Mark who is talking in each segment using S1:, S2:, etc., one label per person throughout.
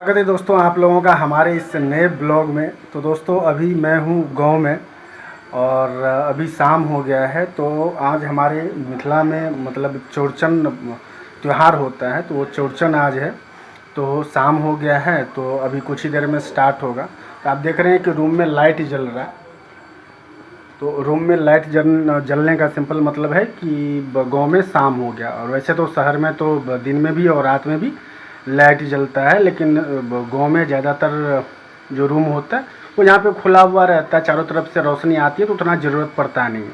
S1: स्वागत है दोस्तों आप लोगों का हमारे इस नए ब्लॉग में। तो दोस्तों अभी मैं हूँ गांव में और अभी शाम हो गया है। तो आज हमारे मिथिला में मतलब चौरचन त्यौहार होता है, तो वो चौरचन आज है। तो शाम हो गया है, तो अभी कुछ ही देर में स्टार्ट होगा। तो आप देख रहे हैं कि रूम में लाइट जल रहा है। तो रूम में लाइट जलने का सिंपल मतलब है कि गाँव में शाम हो गया। और वैसे तो शहर में तो दिन में भी और रात में भी लाइट जलता है, लेकिन गांव में ज़्यादातर जो रूम होता है वो यहाँ पे खुला हुआ रहता है, चारों तरफ से रोशनी आती है, तो उतना ज़रूरत पड़ता नहीं है।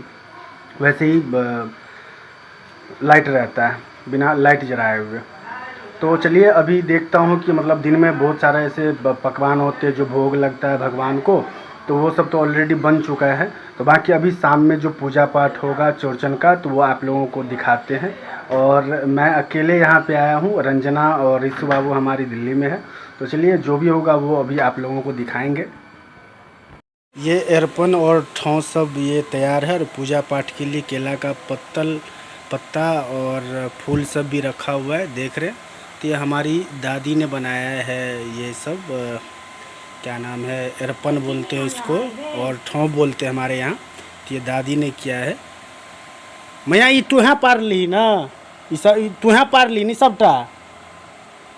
S1: वैसे ही लाइट रहता है बिना लाइट जलाए हुए। तो चलिए अभी देखता हूँ कि मतलब दिन में बहुत सारे ऐसे पकवान होते हैं जो भोग लगता है भगवान को, तो वो सब तो ऑलरेडी बन चुका है। तो बाकी अभी शाम में जो पूजा पाठ होगा चौरचन का, तो वो आप लोगों को दिखाते हैं। और मैं अकेले यहाँ पे आया हूँ, रंजना और ऋषु बाबू हमारी दिल्ली में है। तो चलिए जो भी होगा वो अभी आप लोगों को दिखाएंगे। ये अरपन और ठों सब ये तैयार है और पूजा पाठ के लिए केला का पत्ता और फूल सब भी रखा हुआ है, देख रहे हैं। तो ये हमारी दादी ने बनाया है ये सब, क्या नाम है, अरपन बोलते हैं इसको और ठों बोलते हैं हमारे यहाँ। तो ये दादी ने किया है। मैया ये तुहें पार ली ना, ई सब तुहें पार ली नी सबटा,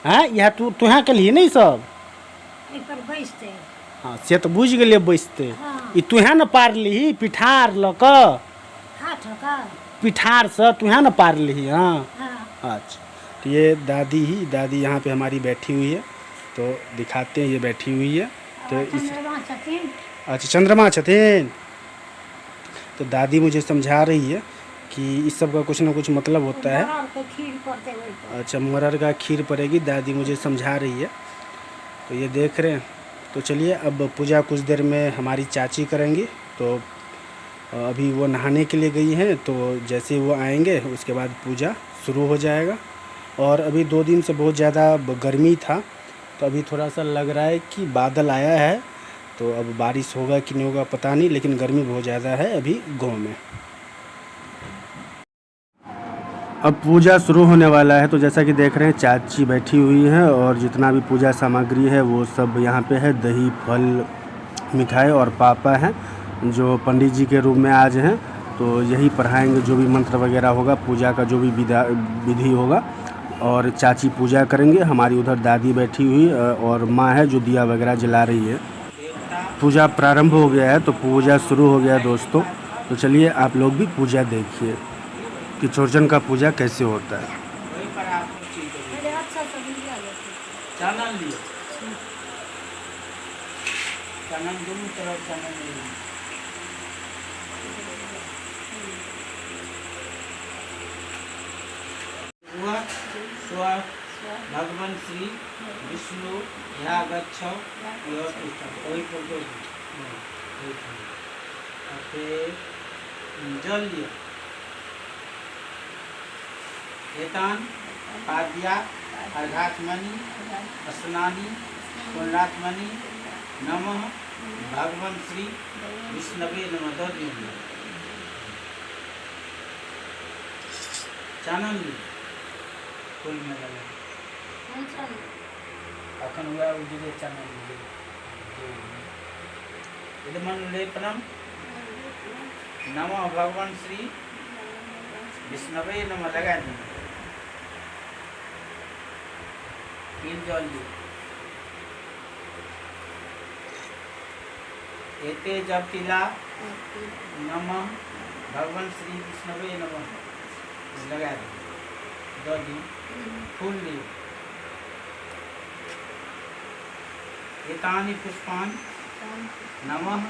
S1: हैं यह तू तुहें के लिए नहीं सब। हाँ से तो बुझ गेलियै बैसते।
S2: हाँ।
S1: ई तुहें न पार लीही पिठार लऽ कऽ, पिठार से तुहें न पार लीही। हाँ अच्छा, तो ये दादी ही दादी यहाँ पे हमारी बैठी हुई है, तो दिखाते हैं ये बैठी हुई है। तो इस अच्छा चंद्रमा छथिन। तो दादी मुझे समझा रही है कि इस सब का कुछ ना कुछ मतलब होता है। अच्छा मरर का खीर पड़ेगी, दादी मुझे समझा रही है। तो ये देख रहे हैं। तो चलिए अब पूजा कुछ देर में हमारी चाची करेंगी। तो अभी वो नहाने के लिए गई हैं, तो जैसे ही वो आएंगे उसके बाद पूजा शुरू हो जाएगा। और अभी 2 दिन से बहुत ज़्यादा गर्मी था, तो अभी थोड़ा सा लग रहा है कि बादल आया है, तो अब बारिश होगा कि नहीं होगा पता नहीं, लेकिन गर्मी बहुत ज़्यादा है अभी गांव में। अब पूजा शुरू होने वाला है। तो जैसा कि देख रहे हैं चाची बैठी हुई है और जितना भी पूजा सामग्री है वो सब यहाँ पे है, दही फल मिठाई। और पापा हैं जो पंडित जी के रूप में आज हैं, तो यही पढ़ाएंगे जो भी मंत्र वगैरह होगा, पूजा का जो भी विधि होगा। और चाची पूजा करेंगे। हमारी उधर दादी बैठी हुई और माँ है जो दिया वगैरह जला रही है। पूजा प्रारंभ हो गया है, तो पूजा शुरू हो गया दोस्तों। तो चलिए आप लोग भी पूजा देखिए कि चौरचन का पूजा कैसे होता है।
S3: भगवान श्री विष्णु यह गच्छ जल लिया एतान पाद्या अर्घाचमनि स्नानी पुनराचमनि नमः भगवान श्री विष्णवे नमः। दो दिन चानन ली फूल में लगा अखन वएह उजरे चानन लेपनम नमः भगवान श्री विष्णवे नमः लगा दी। तिल जल दी एते जब तिला नमः भगवान श्री विष्णवे नमः लगा दी। दो दी फूल ली एतानि पुष्पान नमः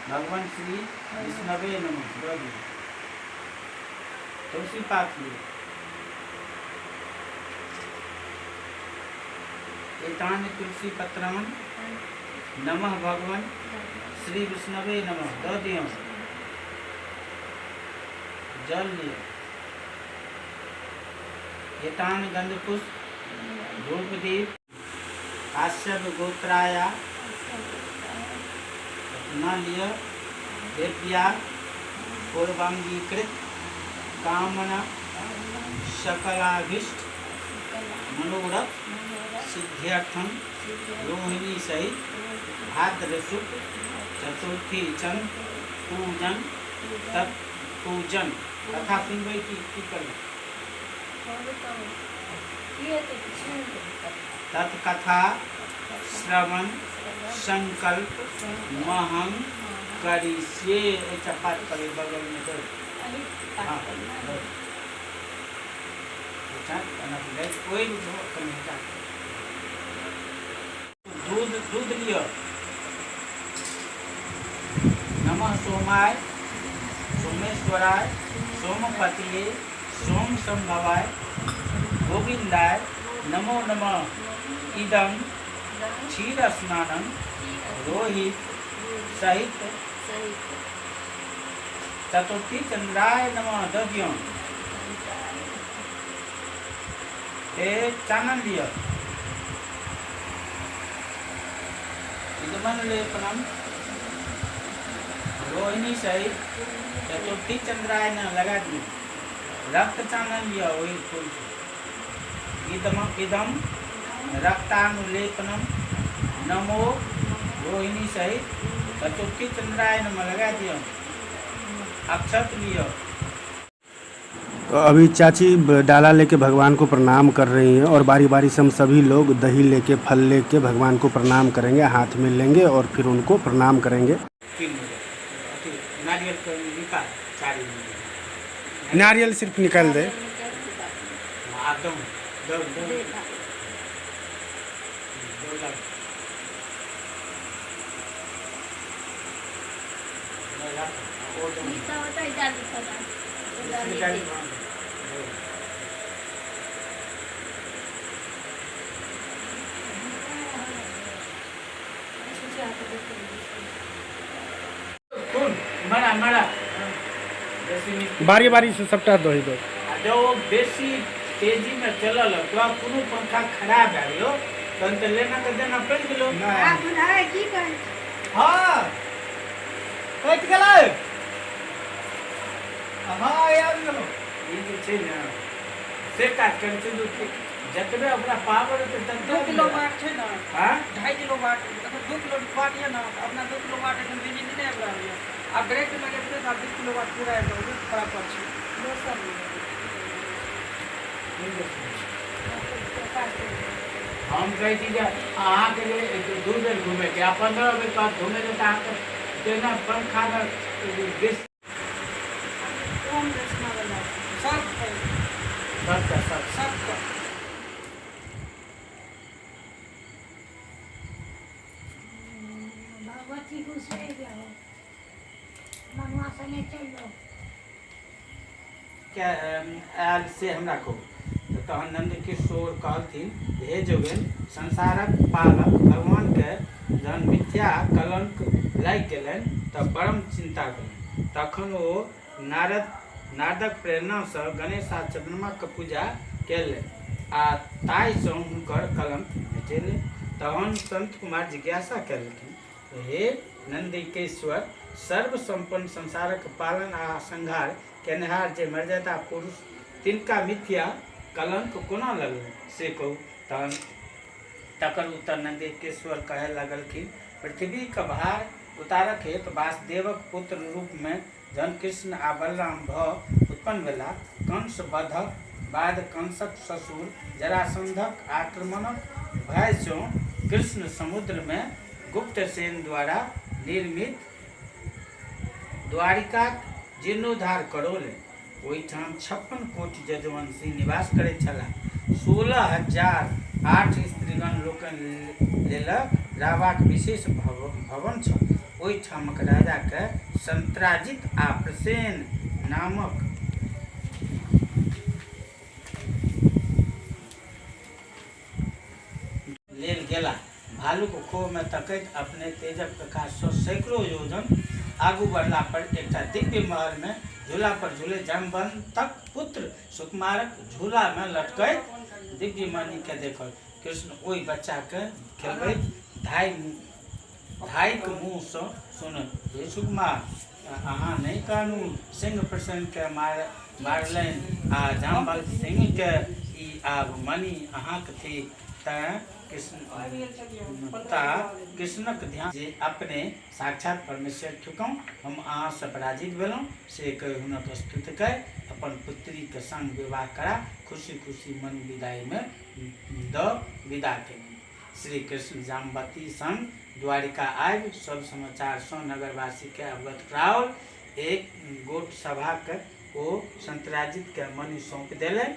S3: भगवान श्री विष्णवे नमः। दो दी तुलसी पात ली एतानि तुलसी पत्रान नमः भगवान श्री विष्णवे नमः। दो दियो जल लियो एतानि गंधपुष्प धूप दीप काश्यप गोत्राया न लिय देव्या पूर्वांगीकृत कामना सकलाभीष्ट मनोरथ सिद्ध्यर्थम रोहिणी सहित भाद्र शुक्ल चतुर्थी चंद्र पूजन तत् पूजन। कथा सुनबै की की करबै? तत्कथा श्रवण संकल्प महं करिष्ये। एकटा पाठ करै बगलमे दो। हाँ, दो। ओहि कनि हटा। दूध दूध लिअ। नमः सोमाय सोमेश्वराय सोमपतिये सोम संभवाय गोविंदाय नमो नमः। इदं क्षीर स्नानं रोहित सहित चतुर्थी चंद्राय नमः। दऽ दियौन। हे चानन लिअ। इदमन लेपनम रोहिणी सहित चतुर्थी चंद्राय न लगा दियौ। रक्त चानन लिअ ओहि फूल से। इदम इदम रक्तानुलेपनम नमो रोहिणी सहित चतुर्थी चंद्राय नमः लगा दियौ। अक्षत लिअ।
S1: तो अभी चाची डाला लेके भगवान को प्रणाम कर रही हैं और बारी बारी से हम सभी लोग दही लेके फल लेके भगवान को प्रणाम करेंगे, हाथ में लेंगे और फिर उनको प्रणाम करेंगे।
S3: नारियल के निकाल, चारि।
S1: नारियल सिर्फ निकाल दे।
S3: आ दौ दौ दौ दौ लाग। ओ दौ। निकाल। कोन मरा मरा बेसी नीक।
S1: बारी बारी से सबटा दही दो।
S3: आ जब ओ बेसी तेजीमे चलल तो कोनो पंखा खराब भए गेलो तहन तऽ लेना के देना पड़ि गेलो।
S2: हँ, कटि गेलै। हँ, आबि गेलहुँ।
S3: ई जे छै ने से काज करै छै जे जतबे ओकरा पावर हेतै ततबे।
S2: 2 किलो वाट छै ने।
S3: हँ।
S2: 2.5 किलो वाट एखन, 2 किलो वाट यऽ ने, तऽ अपना 2 किलो वाट एखन बिजली नहि आबि रहल यऽ। आब डायरेक्ट लगेबै तऽ आब 20 किलो वाट पूरा आबि रहल यऽ, बराबर छै।
S3: हम कहै छी जे अहाँके जे दू बेर घुमेके आ 15 बेर बाद घुमेबै तऽ अहाँके जेना पंखामे बेसी
S2: सब।
S3: सबटा सब।
S2: सबके।
S4: भगवती खुश रहि जाओ, मनुआ सङ्गे चलि जाओ।
S3: के आयल से हमरा कहू। तऽ तहन नन्दकिशोर कहलथिन, हे जोगेन, संसारक पालक भगवानके जहन मिथ्या कलंक लागि गेलनि तऽ परम चिन्ता भेलनि। तखन ओ नारदक प्रेरणासँ गणेश आ चन्द्रमाक पूजा कयलनि आ ताहिसँ हुनकर कलंक मिटेलनि। तहन संत कुमार जिज्ञासा कयलखिन, हे नन्दिकेश्वर, सर्वसम्पन्न संसारक पालन आ संहार केनिहार जे मर्यादा पुरुष, तिनका मिथ्या कलंक कोना लगलनि से कहू। तहन तकर उत्तर नन्दिकेश्वर कहय लगलखिन, पृथ्वीक भार उतारक हेतु वासुदेवक पुत्र रूपमे जहन कृष्ण आ बलराम भऽ उत्पन्न भेलाह, कंस वधक बाद कंसक ससुर जरासंधक आक्रमणक भयसँ कृष्ण समुद्रमे गुप्तसेन द्वारा निर्मित द्वारिकाक जीर्णोद्धार करौलनि। ओहिठाम 56 कोटि यदुवंशी निवास करैत छलाह। 16,008 स्त्रीगण लोकनि लेल रहबाक विशेष भवन छल। ओहिठामक राजाकेँ सत्राजित आ प्रसेन नामक लेल गेलाह। भालुक खोहमे तकैत अपने तेजक प्रकाशसँ सैकड़ो योजन आगू बढ़ला पर एकटा दिव्य महलमे झूला पर झूलैत जामवन्तक पुत्र सुकुमारक झूलामे लटकैत दिव्य मणिकेँ देखल। कृष्ण ओहि बच्चाकेँ खेलबैत धाइक मुँहसँ सुनल, हे सुकुमार, अहाँ नहि कानू। सिंह प्रसन्नकेँ मारलनि आ जामवन्त सिंहकेँ। ई आब मणि अहाँक थिक। तेँ कृष्ण
S2: आबि गेल छलियै हम, 15
S3: ता
S2: दिन।
S3: कृष्णक ध्यान जे अपने साक्षात परमेश्वर थिकहुँ, हम अहाँसँ पराजित भेलहुँ से कहि हुनक स्तुति कय अपन पुत्रीक संग विवाह करा खुशी खुशी मन विदाइमे दऽ विदा केलनि। श्री कृष्ण जाम्बवती संग द्वारिका आबि सब समाचारसँ नगरवासीकेँ अवगत कराओल। एक गोट सभाक ओ सत्राजितकेँ मणि सौंपि देलनि।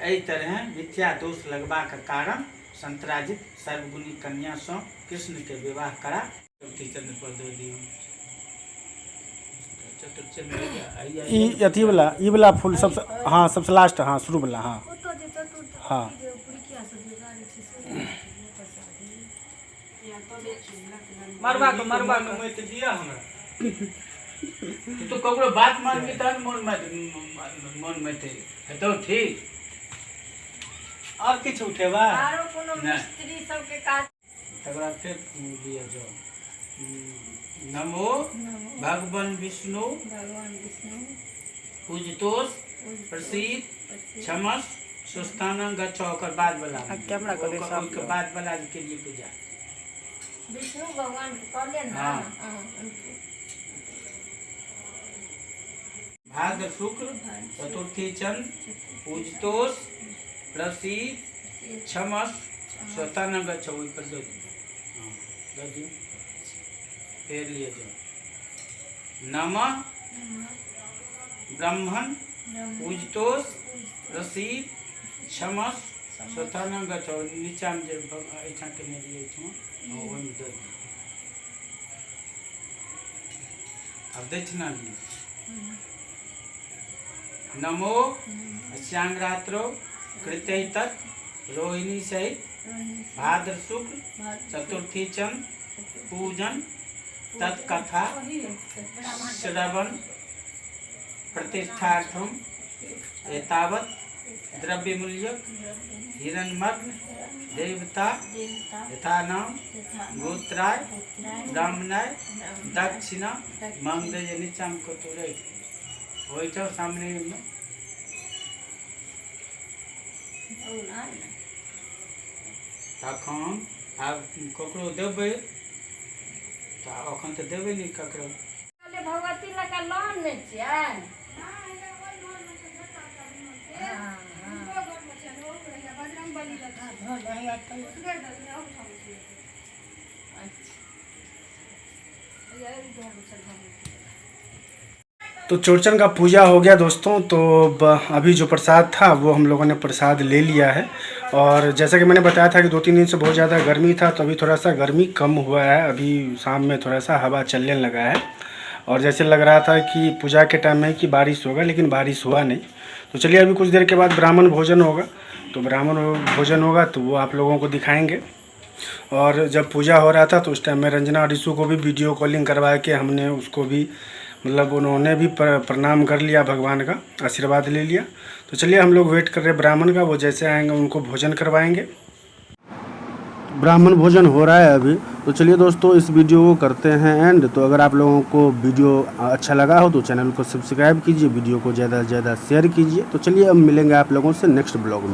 S3: एहि तरहेँ मिथ्या दोष लगबाक कारण सत्राजित सर्वगुणी कन्यासँ कृष्णकेँ विवाह करा चतुर्थी पर दऽ दियौ।
S1: ई अथी वाला, ई वाला फूल सबसे, हाँ सबसे लास्ट, हाँ शुरू वाला, हाँ हाँ।
S2: मरबा के, मरबा के।
S3: मत दिया हमरा। तू तो ककरो बात मानबी तहन मोन मत मोन मत हेतौ ठीक। और किछु उठेबा?
S4: आरो कोनो
S3: नहि।
S4: मिस्त्री सबके काज।
S3: तकर बाद फेर दिअ जाउ। नमो भगवान विष्णु
S4: भगवान विष्णु
S3: पूजितोष प्रसिद्ध क्षमस स्वस्थानं गच्छ। ओकर बाद वाला
S2: कैमरा कऽ दे साफ।
S3: ओहिके बाद वाला के लिए पूजा
S4: विष्णु भगवान के कहले ना।
S3: हाँ।
S4: हाँ, उनके।
S3: भाद्र शुक्ल चतुर्थी चंद्र पूजितोष प्रसिद्ध क्षमस स्वस्थानं गच्छ। ओहि पर दऽ दियौ। हाँ दऽ दियौ। फेर लिअ जाउ। नमः ब्राह्मण पूजितोष प्रसिद्ध क्षमस स्वस्थानं गच्छ। नीचामे जे एहिठाम केने रहियै एहिठाम, हँ, ओहिमे दऽ दियौ। आब दक्षिणा लिअ। नमो श्यांगरात्रौ कृतै तत् रोहिणी सहित भाद्र शुक्ल चतुर्थी चंद्र पूजन तत्कथा श्रवण प्रतिष्ठार्थम एतावत् द्रव्यमूल्यक हिरण्मग्न देवता यथा नाम गोत्राय ब्राह्मणाय दक्षिणा मांग जे नीचामे कतौ राखि ओहिठाम सामनेमे। तखन आब ककरो देबै तऽ आब एखन तऽ देबै नहि ककरो।
S4: कहलियै भगवती लऽ कऽ लोन नहि छियै।
S1: तो चौरचन का पूजा हो गया दोस्तों। तो अभी जो प्रसाद था वो हम लोगों ने प्रसाद ले लिया है। और जैसा कि मैंने बताया था कि 2-3 दिन से बहुत ज़्यादा गर्मी था, तो अभी थोड़ा सा गर्मी कम हुआ है। अभी शाम में थोड़ा सा हवा चलने लगा है और जैसे लग रहा था कि पूजा के टाइम में कि बारिश होगा, लेकिन बारिश हुआ नहीं। तो चलिए अभी कुछ देर के बाद ब्राह्मण भोजन होगा, तो ब्राह्मण भोजन होगा तो वो आप लोगों को दिखाएंगे। और जब पूजा हो रहा था तो उस टाइम में रंजना और ऋषु को भी वीडियो कॉलिंग करवा के हमने उसको भी मतलब उन्होंने भी प्रणाम कर लिया, भगवान का आशीर्वाद ले लिया। तो चलिए हम लोग वेट कर रहे हैं ब्राह्मण का, वो जैसे आएंगे उनको भोजन करवाएंगे। ब्राह्मण भोजन हो रहा है अभी। तो चलिए दोस्तों इस वीडियो को करते हैं एंड। तो अगर आप लोगों को वीडियो अच्छा लगा हो तो चैनल को सब्सक्राइब कीजिए, वीडियो को ज़्यादा से ज़्यादा शेयर कीजिए। तो चलिए अब मिलेंगे आप लोगों से नेक्स्ट ब्लॉग में।